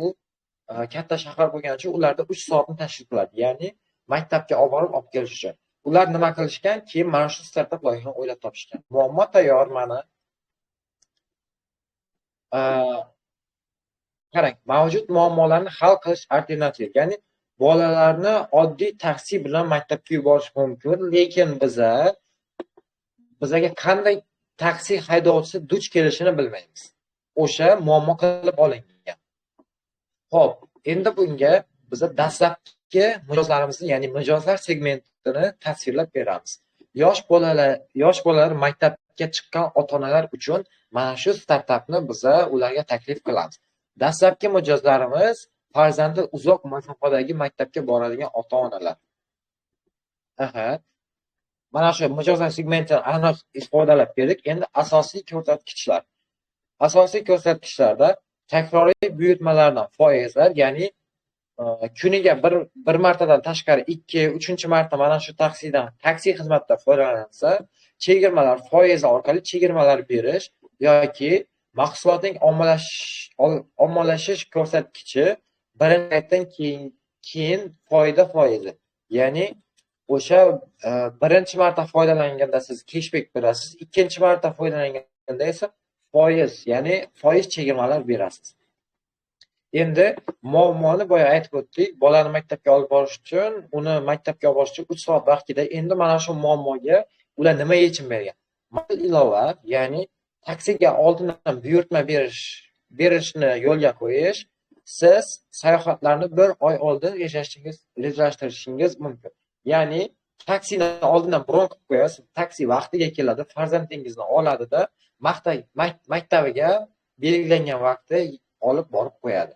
katta shahar bo'lgani uchun ularda 3 soatni tashkil qiladi. Ya'ni maktabga olib borib olib kelish uchun. Ular nima qilishgan? Keyin mana shu startap loyihani o'ylab topishgan. Muammo tayyor mana. Qarang, mavjud muammolarni hal qilish alternativ. Ya'ni bolalarni oddiy taksi bilan maktabga yuborish mumkin, lekin bizaga qanday taksi haydovchisi duch kelishini bilmaymiz. O'sha muammo qilib olingan. Xo'p, endi bunga biza dastlabki mijozlarimizni, ya'ni mijozlar segmentini tasvirlab beramiz. Yosh bolalar maktabga chiqqan ota-onalar uchun mana shu startapni biza ularga taklif qilamiz. Dastlabki mijozlarimiz farzandi uzoq masofadagi maktabga boradigan ota-onalar. Aha. Mana shu mijozlar segmentini aniq ifodalab berdik. Endi asosiy ko'rsatkichlar. Asosiy ko'rsatkichlarda takroriy buyurtmalardan foizlar, ya'ni kuniga bir martadan tashqari 2, 3-marta mana shu taksi xizmatidan foydalansa, chegirmalar foizi orqali chegirmalar berish yoki mahsulotning ommalashish ko'rsatkichi birinchi paytdan keyin foyda foizi. Ya'ni o'sha birinchi marta foydalanganda siz cashback berasiz, ikkinchi marta foydalanganda esa foiz, ya'ni foiz chegirmalar berasiz. Endi muammoni boya aytib o'tdik, bolani maktabga olib borish uchun, uni maktabga olib borish uchun 3 soat vaqt ketadi. Endi mana shu muammoga ular nima yechim bergan? Mobil ilova, ya'ni taksiga oldindan buyurtma berishni yo'lga qo'yish, siz sayohatlarni bir oy oldin rejalashtirishingiz mumkin. Ya'ni taksini oldindan bron qilib qo'yasiz, taksi vaqtiga keladi, farzandingizni oladida maktabiga belgilangan vaqtda olib borib qo'yadi.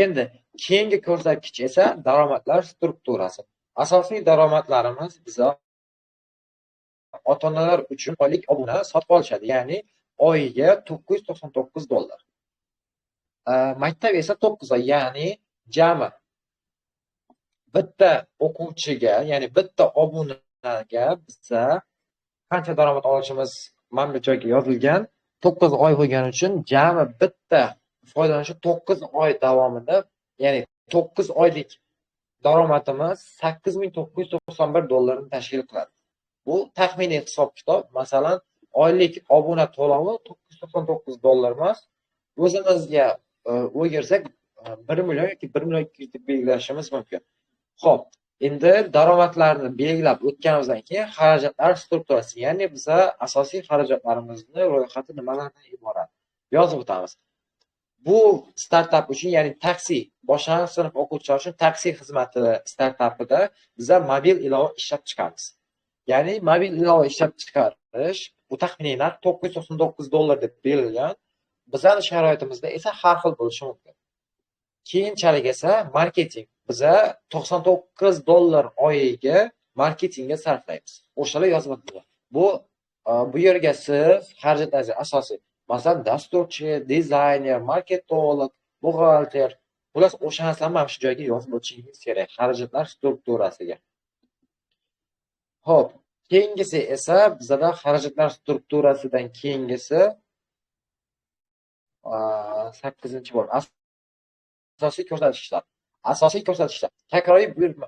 Endi keyingi ko'rsatkich esa daromadlar strukturasi. Asosiy daromadlarimiz biza ota-onalar uchun oylik obuna sotib olishadi, ya'ni oyiga $999. Maktab esa 9 oy, ya'ni jami bitta o'quvchiga, ya'ni bitta obunaga biza qancha daromad olishimiz mana bu joyga yozilgan. 9 oy bo'lgani uchun jami bitta foydalanuvchi 9 oy davomida, ya'ni 9 oylik daromadimiz $8991 tashkil qiladi. Bu taxminiy hisob-kitob. Masalan, oylik obuna to'lovi $999 emas. O'zimizga o'girsak 1 million yoki 1 million 200 deb belgilashimiz mumkin. Xo'p, endi daromadlarni belgilab o'tganimizdan keyin xarajatlar strukturasi, ya'ni biza asosiy xarajatlarimizni ro'yxati nimalardan iborat yozib o'tamiz. Bu startap uchun, ya'ni taksi, boshlang'ich sinf o'quvchilari uchun taksi xizmati startapida biza mobil ilova ishlab chiqamiz. Ya'ni mobil ilova ishlab chiqarish bu taxminiy narx $999 deb berilgan. Bizning sharoitimizda esa har xil bo'lishi mumkin. Keyinchalik esa marketing. Biza $99 oyiga marketingga sarflaymiz. O'shalar yozib o'tilgan. Bu yerga siz xarajatlaringiz asosiy, masalan, dasturchi, dizayner, marketolog, buxgalter, xullas o'sha narsalarni mana shu joyga yozib o'tishingiz kerak, xarajatlar strukturasiga. Xo'p, keyingisi esa bizada xarajatlar strukturasidan keyingisi 8-bo'lim. Asosiy ko'rsatkichlar. Asosiy ko'rsatkichlar. Takroriy buyurtma,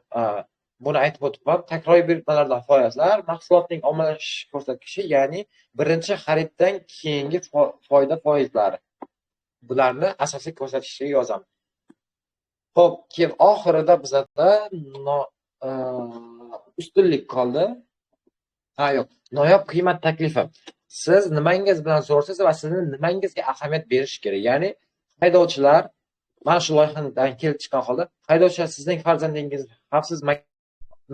buni aytib o'tibman. Takroriy buyurtmalardan foizlar, mahsulotning ommalashish ko'rsatkichi, ya'ni birinchi xariddan keyingi foyda foizlari. Bularni asosiy ko'rsatkichga yozamiz. Xo'p, keyin oxirida bizada ustunlik qoldi. Ha, yo'q. Noyob qiymat taklifi. Siz nimangiz bilan so'rasiz va sizni nimangizga ahamiyat berish kerak. Ya'ni haydovchilar mana shu loyihadan kelib chiqqan holda haydovchilar sizning farzandingizni xavfsiz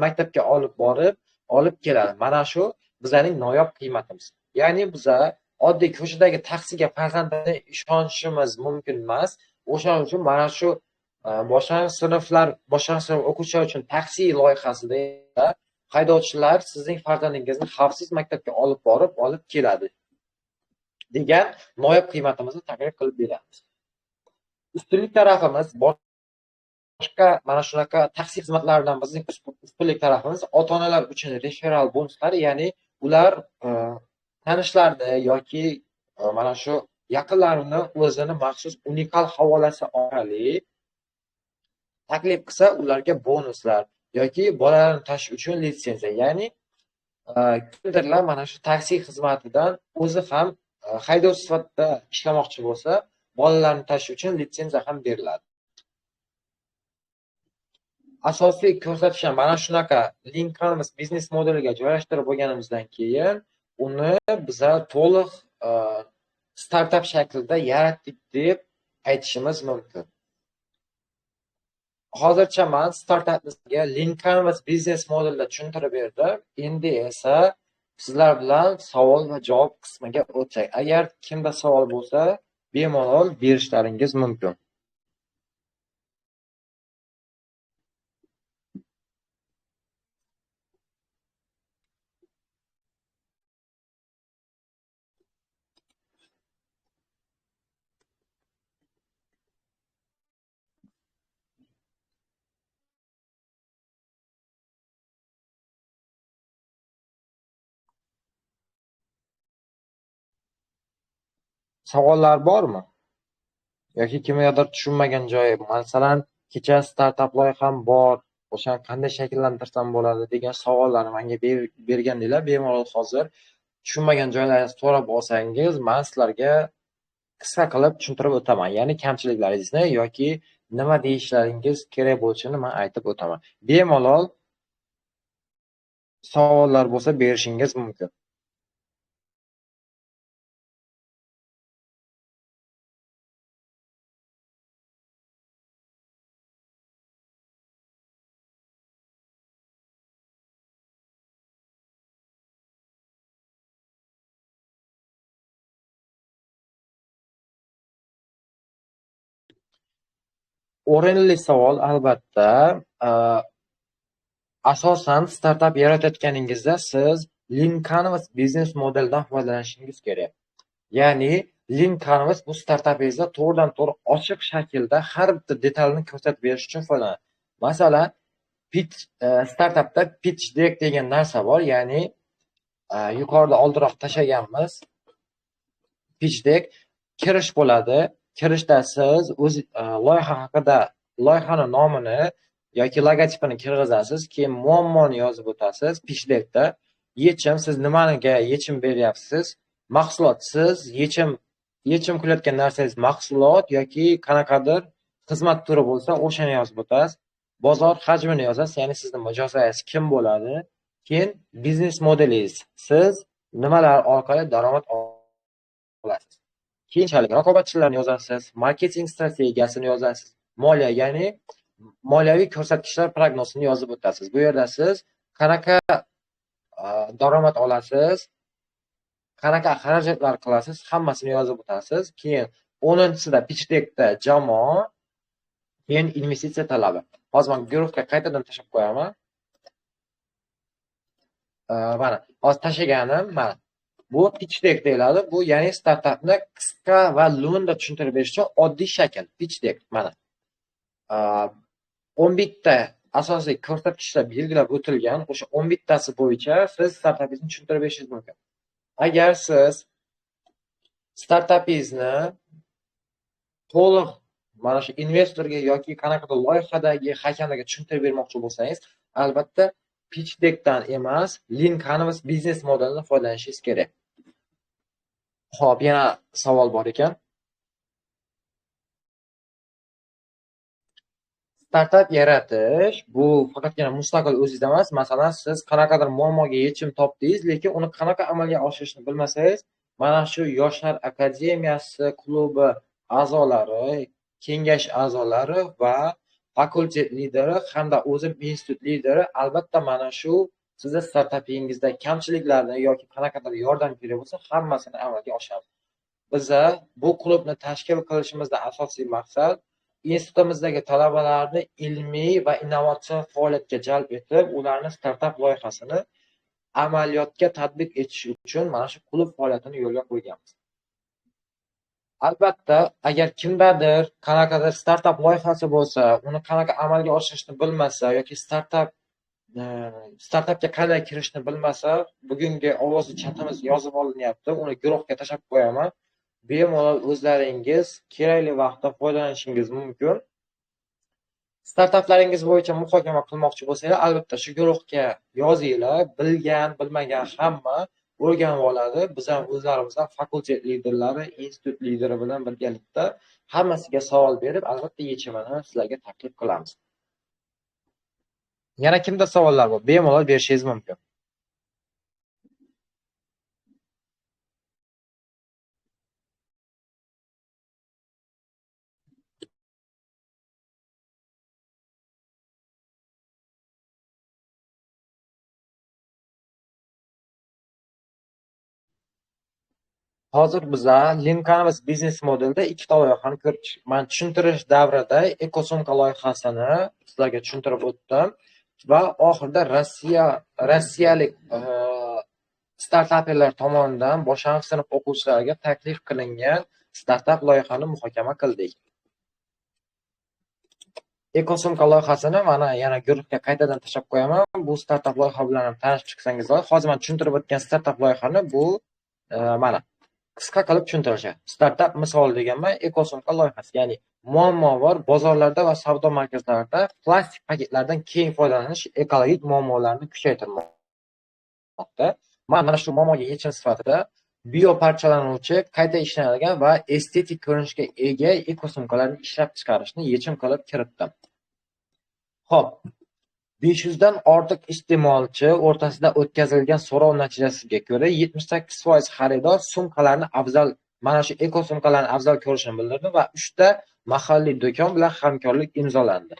maktabga olib borib, olib keladi. Mana shu bizning noyob qiymatimiz. Ya'ni biza oddiy ko'chadagi taksiga farzandini ishonishimiz mumkin emas. O'shaning uchun mana shu boshlang'ich sinflar, boshlang'ich sinf o'quvchilari uchun taksi loyihasida haydovchilar sizning farzandingizni xavfsiz maktabga olib borib, olib keladi degan noyob qiymatimizni taklif qilib beramiz. Ustunlik tarafimiz boshqa mana shunaqa taksi xizmatlaridan bizning ustunlik tarafimiz ota-onalar uchun referal bonuslar, ya'ni ular tanishlarini yoki mana shu yaqinlarini o'zini maxsus unikal havolasi orqali taklif qilsa, ularga bonuslar yoki bolalarni tashish uchun litsenziya, ya'ni kimdirlar mana shu taksi xizmatidan o'zi ham haydovchi sifatida ishlamoqchi bo'lsa, bolalarni tashish uchun litsenziya ham beriladi. Asosiy ko'rsatish ham mana shunaqa Lean Canvas biznes modeliga joylashtirib bo'lganimizdan keyin uni biza to'liq startap shaklida yaratdik deb aytishimiz mumkin. Hozircha men startapimizga Lean Canvas biznes modelida tushuntirib berdim. Endi esa sizlar bilan savol va javob qismiga o'tsak. Agar kimda savol bo'lsa, bemalol berishlaringiz mumkin. Savollar bormi? Yoki kimgadir tushunmagan joyi, masalan, kecha startap loyiham bor, o'shani qanday shakllantirsam bo'ladi degan savollarni menga bergandinglar, bemalol hozir tushunmagan joylaringizni so'rab olsangiz, men sizlarga qisqa qilib tushuntirib o'taman. Ya'ni kamchiliklaringizni yoki nima deyishlaringiz kerak bo'lishini men aytib o'taman. Bemalol savollar bo'lsa berishingiz mumkin. O'rinli savol albatta. Asosan startap yaratayotganingizda siz Lean Canvas biznes modelidan foydalanishingiz kerak. Ya'ni Lean Canvas bu startapingizda to'g'ridan-to'g'ri ochiq shaklda har bitta detalini ko'rsatib berish uchun foydalanadi. Masalan, pitch startapda pitch deck degan narsa bor, ya'ni yuqorida oldinroq tashlaganmiz. Pitch deck kirish bo'ladi. Kirishda siz o'z loyiha haqida, loyihani nomini yoki logotipini kirgizasiz, keyin muammoni yozib o'tasiz pitch deckda Yechim, siz nimaga yechim beryapsiz? Mahsulot, siz yechim qilayotgan narsangiz mahsulot yoki qanaqadir xizmat turi bo'lsa, o'shani yozib o'tasiz. Bozor hajmini yozasiz, ya'ni sizni mijozlaringiz kim bo'ladi? Keyin biznes modelingiz, siz nimalar orqali daromad olasiz? Keyinchalik raqobatchilarni yozasiz, marketing strategiyasini yozasiz, moliya, ya'ni moliyaviy ko'rsatkichlar prognozini yozib o'tasiz. Bu yerda siz qanaqa daromad olasiz, qanaqa xarajatlar qilasiz, hammasini yozib o'tasiz. Keyin 10-chisida pitch deckda jamoa, keyin investitsiya talabi. Hozir men guruhga qaytadan tashlab qo'yaman. Mana hozir tashlaganim mana bu pitch deck deyiladi. Bu ya'ni startapni qisqa va lo'nda tushuntirib berish uchun oddiy shakl pitch deck mana. 11 ta asosiy ko'rsatkichlar belgilab o'tilgan, o'sha 11 tasi bo'yicha siz startapingizni tushuntirib berishingiz mumkin. Agar siz startapingizni to'liq mana shu investorga yoki qanaqadir loyihadagi hakamlarga tushuntirib bermoqchi bo'lsangiz, albatta pitch deckdan emas, Lean Canvas biznes modelidan foydalanishingiz kerak. Xo'p, yana savol bor ekan. Startap yaratish bu faqatgina mustaqil o'zingiz emas. Masalan, siz qanaqadir muammoga yechim topdingiz, lekin uni qanaqa amalga oshirishni bilmasangiz, mana shu Yoshlar akademiyasi klubi a'zolari, kengash a'zolari va fakultet lideri hamda o'zim institut lideri albatta mana shu sizni startapingizda kamchiliklarni yoki qanaqadir yordam kerak bo'lsa, hammasini amalga oshiramiz. Biza bu klubni tashkil qilishimizda asosiy maqsad institutimizdagi talabalarni ilmiy va innovatsion faoliyatga jalb etib, ularni startap loyihasini amaliyotga tatbiq etish uchun mana shu klub faoliyatini yo'lga qo'yganmiz. Albatta, agar kimdadir qanaqadir startap loyihasi bo'lsa, uni qanaqa amalga oshirishni bilmasa yoki startapga qanday kirishni bilmasa, bugungi ovozli chatimiz yozib olinyapti, uni guruhga tashlab qo'yaman. Bemalol o'zlaringiz kerakli vaqtda foydalanishingiz mumkin. Startaplaringiz bo'yicha muhokama qilmoqchi bo'lsanglar, albatta shu guruhga yozinglar. Bilgan, bilmagan hamma o'rganib oladi. Biz ham o'zlarimizdan fakultet liderlari, institut lideri bilan birgalikda hammasiga savol berib, albatta yechimini sizlarga taklif qilamiz. Yana kimda savollar bor? Bemalol berishingiz mumkin. Hozir biza Lean Canvas biznes modelida ikkita loyihani ko'rib chiqdik. Men tushuntirish davrida ekosumka loyihasini sizlarga tushuntirib o'tdim va oxirida rossiyalik startaperlar tomonidan boshlang'ich sinf o'quvchilariga taklif qilingan startap loyihani muhokama qildik. Ekosumka loyihasini mana yana guruhga qaytadan tashlab qo'yaman. Bu startap loyiha bilan ham tanishib chiqsangiz bo'ladi. Hozir men tushuntirib o'tgan startap loyihani bu mana qisqa qilib tushuntirishi. Startap misoli deganman, ekosumka loyihasi, ya'ni muammo bor, bozorlarda va savdo markazlarida plastik paketlardan keng foydalanish ekologik muammolarni kuchaytirmoqda. Men mana shu muammoga yechim sifatida bioparchalanuvchi, qayta ishlanadigan va estetik ko'rinishga ega ekosumkalarni ishlab chiqarishni yechim qilib kiritdim. Xo'p, 500 dan ortiq iste'molchi o'rtasida o'tkazilgan so'rov natijasiga ko'ra 78% xaridor sumkalarni afzal, mana shu ekosumkalarni afzal ko'rishini bildirdi va 3 ta mahalliy do'kon bilan hamkorlik imzolandi.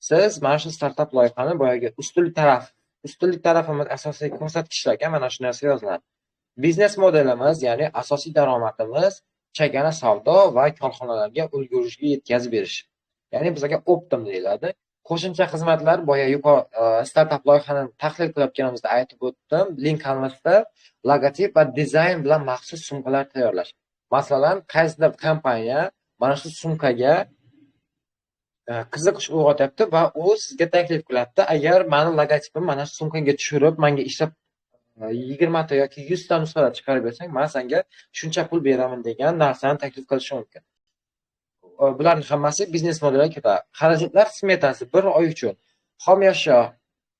Siz mana shu startap loyihani boyagi ustunlik tarafimiz asosiy ko'rsatkichlarga mana shu narsa yoziladi. Biznes modelimiz, ya'ni asosiy daromadimiz chakana savdo va korxonalarga ulgurishga yetkazib berish. Ya'ni bizga optim deyiladi. Qo'shimcha xizmatlar boya yuqori startap loyihani tahlil qilayotganimizda aytib o'tdim. Lean Canvasda logotip va dizayn bilan maxsus sumkalar tayyorlash. Masalan, qaysidir kompaniya mana shu sumkaga qiziqish uyg'otyapti va u sizga taklif qilyapti. Agar meni logotipim mana shu sumkaga tushirib, menga ishlab 20 ta yoki 100 ta nusxalar chiqarib bersang, men senga shuncha pul beraman degan narsani taklif qilishi mumkin. Bularning hammasi biznes modelga kiradi. Xarajatlar smetasi bir oy uchun xom ashyo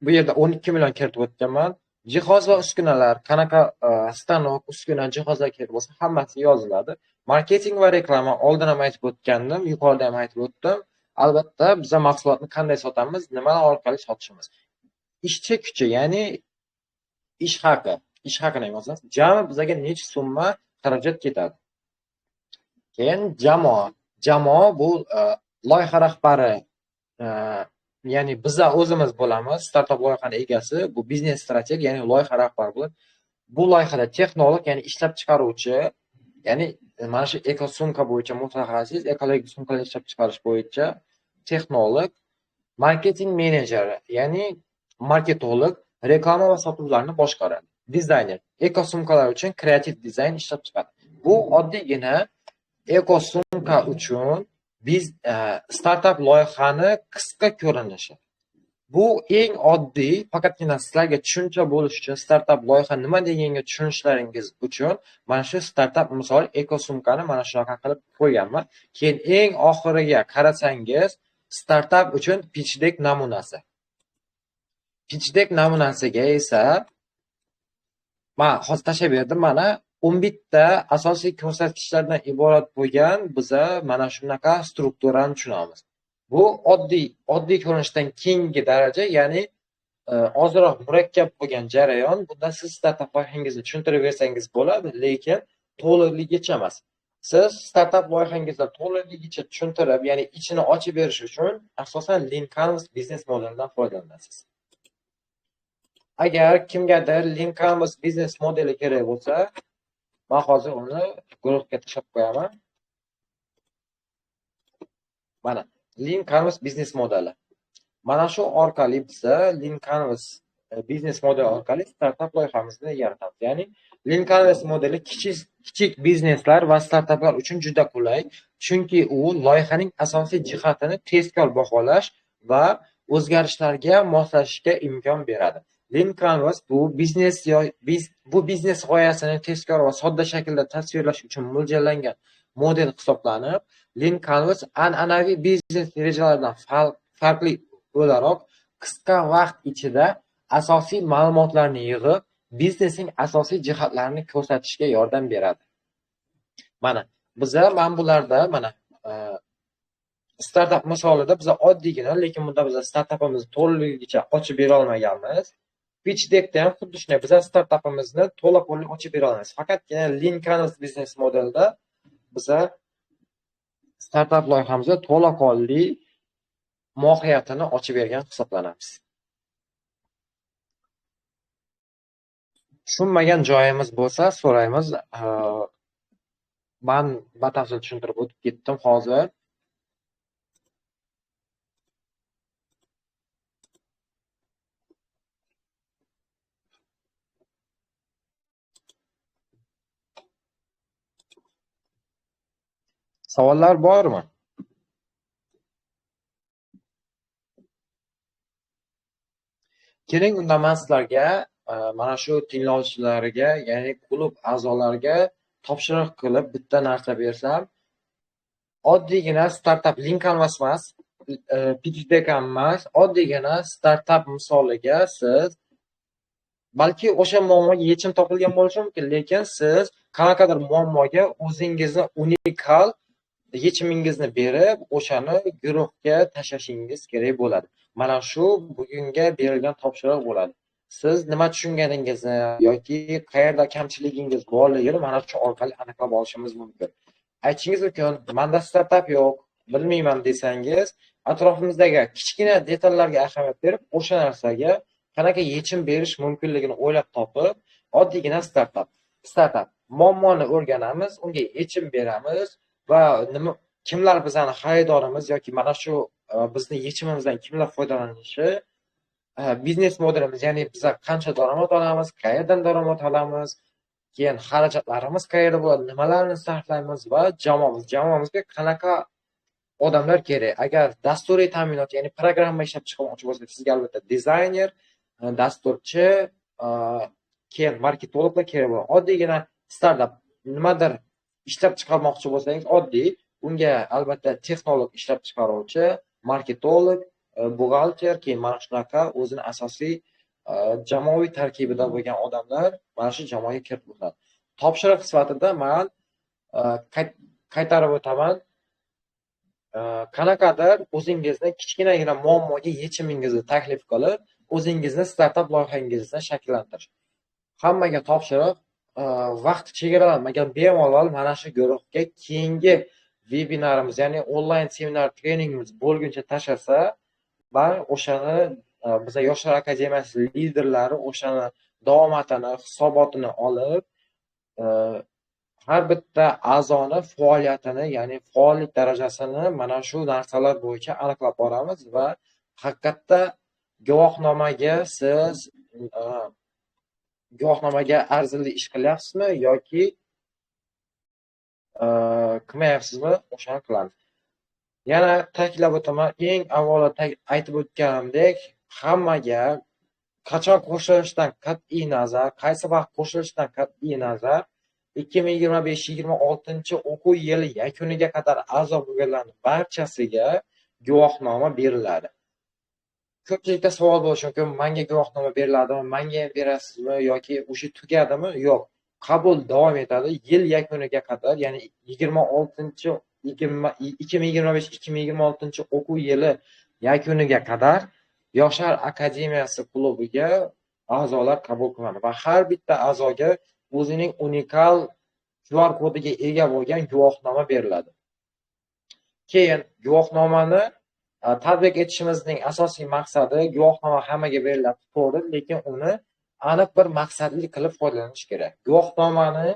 bu yerda 12 million kiritib o'tganman. Jihoz va uskunalar, qanaqa stanok, uskuna, jihozlar kerak bo'lsa, hammasi yoziladi. Marketing va reklama oldin ham aytib o'tgandim, yuqorida ham aytib o'tdim. Albatta, biz mahsulotni qanday sotamiz, nimalar orqali sotishimiz. Ishchi kuchi, ya'ni ish haqi, ish haqini ham yozamiz. Jami bizga necha summa xarajat ketadi. Keyin jamoa. Jamoa bu loyiha rahbari, ya'ni biza o'zimiz bo'lamiz, startap loyihani egasi, bu biznes strateg, ya'ni loyiha rahbari bo'ladi. Bu loyihada texnolog, ya'ni ishlab chiqaruvchi, ya'ni mana shu ekosumka bo'yicha mutaxassis, ekologik sumkalar ishlab chiqarish bo'yicha texnolog, marketing menejeri, ya'ni marketolog, reklama va sotuvlarni boshqaradi. Dizayner, ekosumkalar uchun kreativ dizayn ishlab chiqaradi. Bu oddiygina ekosumka uchun biz startap loyihani qisqa ko'rinishi. Bu eng oddiy, faqatgina sizlarga tushuncha bo'lish uchun, startap loyiha nima deganga tushunishlaringiz uchun mana shu startap misol ekosumkani mana shunaqa qilib qo'yganman. Keyin eng oxiriga qarasangiz, startap uchun pitch deck namunasi. Pitch deck namunasiga esa men hozir tashlab berdim, mana 11 ta asosiy ko'rsatkichlardan iborat bo'lgan biza mana shunaqa strukturani tushunamiz. Bu oddiy ko'rinishdan keyingi daraja, ya'ni ozroq murakkab bo'lgan jarayon. Bunda siz startap loyihangizni tushuntirib bersangiz bo'ladi, lekin to'liqligicha emas. Siz startap loyihangizni to'liqligicha tushuntirib, ya'ni ichini ochib berish uchun asosan Lean Canvas biznes modelidan foydalanasiz. Agar kimgadir Lean Canvas biznes modeli kerak bo'lsa, men hozir uni guruhga tashlab qo'yaman. Mana Lean Canvas biznes modeli. Mana shu orqali biza Lean Canvas biznes modeli orqali startap loyihamizni yaratamiz. Ya'ni Lean Canvas modeli kichik bizneslar va startaplar uchun juda qulay, chunki u loyihaning asosiy jihatini tezkor baholash va o'zgarishlarga moslashishga imkon beradi. Lean Canvas bu biznes g'oyasini tezkor va sodda shaklda tasvirlash uchun mo'ljallangan model hisoblanib, Lean Canvas an'anaviy biznes rejalaridan farqli o'laroq qisqa vaqt ichida asosiy ma'lumotlarni yig'ib, biznesning asosiy jihatlarini ko'rsatishga yordam beradi. Mana biza mana bularda mana startap misolida biza oddiygina, lekin bunda biza startapimizni to'liqligicha ochib bera olmaganmiz. Pitch deckda ham xuddi shunday, biza startapimizni to'la-to'la ochib bera olamiz. Faqatgina Lean Canvas biznes modelida biza startap loyihamizni to'laqonli mohiyatini ochib bergan hisoblanamiz. Tushunmagan joyimiz bo'lsa so'raymiz. Men batafsil tushuntirib o'tib ketdim hozir. Savollar bormi? Keling, unda men sizlarga mana shu tinglovchilarga, ya'ni klub a'zolariga topshiriq qilib bitta narsa bersam, oddiygina startap Lean Canvas emas, pitch deck ham emas, oddiygina startap misoliga siz balki o'sha muammoga yechim topilgan bo'lishi mumkin, lekin siz qanaqadir muammoga o'zingizni unikal yechimingizni berib, o'shani guruhga tashlashingiz kerak bo'ladi. Mana shu bugunga berilgan topshiriq bo'ladi. Siz nima tushunganingizni yoki qayerda kamchiligingiz borligini mana shu orqali aniqlab olishimiz mumkin. Aytishingiz mumkin, menda startap yo'q, bilmayman desangiz, atrofimizdagi kichkina detallarga ahamiyat berib, o'sha narsaga qanaqa yechim berish mumkinligini o'ylab topib, oddiygina startap muammoni o'rganamiz, unga yechim beramiz va nima, kimlar bizani xaridorimiz yoki mana shu bizni yechimimizdan kimlar foydalanishi, biznes modelimiz, ya'ni biza qancha daromad olamiz, qayerdan daromad olamiz, keyin xarajatlarimiz qayerda bo'ladi, nimalarni sarflaymiz va jamoamizga qanaqa odamlar kerak. Agar dasturiy ta'minot, ya'ni programma ishlab chiqarmoqchi bo'lsangiz, sizga albatta dizayner, dasturchi, keyin marketologlar kerak bo'ladi. Oddiygina startap nimadir ishlab chiqarmoqchi bo'lsangiz, oddiy unga albatta texnolog, ishlab chiqaruvchi, marketolog, buxgalter, keyin mana shunaqa o'zini asosiy jamoaviy tarkibida bo'lgan odamlar mana shu jamoaga kirib o'tadi. Topshiriq sifatida man qaytarib o'taman. Qanaqadir o'zingizni kichkinagina muammoga yechimingizni taklif qilib, o'zingizni startap loyihangizni shakllantirish. Hammaga topshiriq, vaqt chegaralanmagan, bemalol mana shu guruhga keyingi vebinarimiz, ya'ni onlayn seminar treningimiz bo'lguncha tashlasa, va o'shani biza Yoshlar akademiyasi liderlari o'shani davomatini, hisobotini olib, har bitta a'zoni faoliyatini, ya'ni faollik darajasini mana shu narsalar bo'yicha aniqlab boramiz va haqiqatda guvohnomaga siz guvohnomaga arzirli ish qilyapsizmi yoki qilmayapsizmi, o'shani qilamiz. Yana ta'kidlab o'taman, eng avvalo aytib o'tganimdek, hammaga qachon qo'shilishidan qat'iy nazar, qaysi vaqt qo'shilishidan qat'iy nazar 2025-26 o'quv yili yakuniga qadar a'zo bo'lganlarning barchasiga guvohnoma beriladi. Ko'pchilikda savol bo'lishi mumkin, menga guvohnoma beriladimi, menga ham berasizmi yoki o'sha tugadimi? Yo'q, qabul davom etadi yil yakuniga qadar, ya'ni 2025-2026 o'quv yili yakuniga qadar Yoshlar akademiyasi klubiga a'zolar qabul qilinadi va har bitta a'zoga o'zining unikal QR kodiga ega bo'lgan guvohnoma beriladi. Keyin guvohnomani tatbiq etishimizning asosiy maqsadi, guvohnoma hammaga beriladi, to'g'ri, lekin uni aniq bir maqsadli qilib foydalanish kerak. Guvohnomani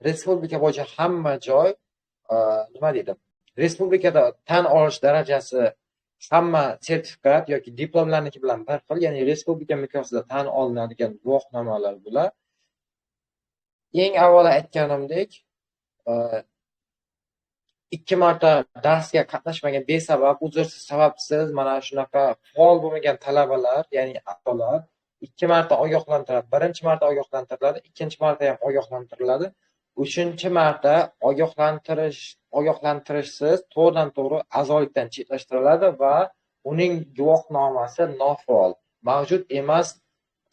respublika bo'yicha hamma joy, nima deydi, respublikada tan olish darajasi hamma sertifikat yoki diplomlarniki bilan bir xil, ya'ni respublika miqyosida tan olinadigan guvohnomalar bular. Eng avvalo aytganimdek, 2 marta darsga qatnashmagan besabab, uzrsiz, sababsiz mana shunaqa faol bo'lmagan talabalar, ya'ni a'zolar 2 marta ogohlantiriladi. Birinchi marta ogohlantiriladi, ikkinchi marta ham ogohlantiriladi. Uchinchi marta ogohlantirishsiz to'g'ridan-to'g'ri a'zolikdan chetlashtiriladi va uning guvohnomasi nofaol, mavjud emas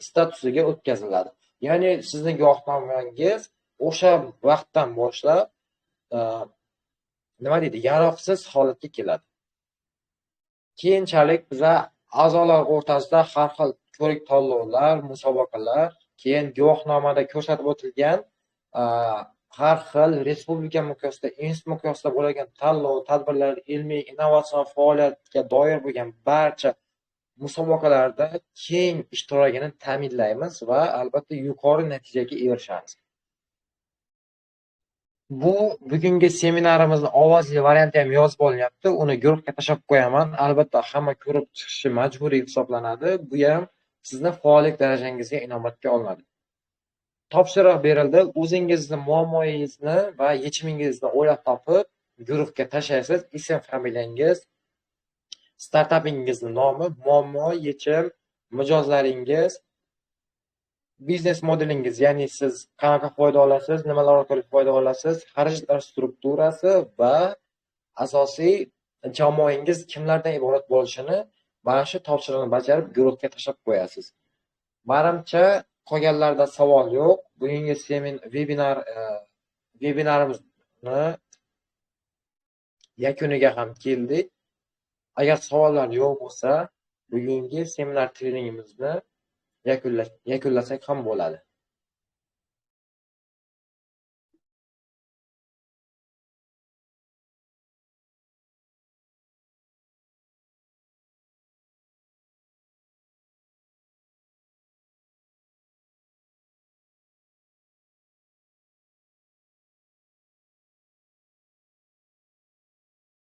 statusiga o'tkaziladi. Ya'ni sizning guvohnomangiz o'sha vaqtdan boshlab nima deydi, yaroqsiz holatga keladi. Keyinchalik biza a'zolar o'rtasida har xil ko'rik tanlovlar, musobaqalar, keyin guvohnomada ko'rsatib o'tilgan har xil respublika miqyosida, institut miqyosida bo'lgan tanlov, tadbirlar, ilmiy, innovatsion faoliyatga doir bo'lgan barcha musobaqalarda keng ishtirokini ta'minlaymiz va albatta yuqori natijaga erishamiz. Bu bugungi seminarimizning ovozli varianti ham yozib olinyapti. Uni guruhga tashlab qo'yaman. Albatta hamma ko'rib chiqishi majburiy hisoblanadi. Bu ham sizni faollik darajangizga inobatga olinadi. Topshiriq berildi. O'zingizni muammoyingizni va yechimingizni o'ylab topib, guruhga tashlaysiz. Ism, familiyangiz, startapingizni nomi, muammo, yechim, mijozlaringiz, biznes modelingiz, ya'ni siz qanaqa foyda olasiz, nimalar orqali foyda olasiz, xarajatlar strukturasi va asosiy jamoangiz kimlardan iborat bo'lishini mana shu topshiriqni bajarib guruhga tashlab qo'yasiz. Manimcha qolganlarda savol yo'q. Bugungi vebinarimizni yakuniga ham keldik. Agar savollar yo'q bo'lsa, bugungi seminar treningimizni yakunlasak ham bo'ladi.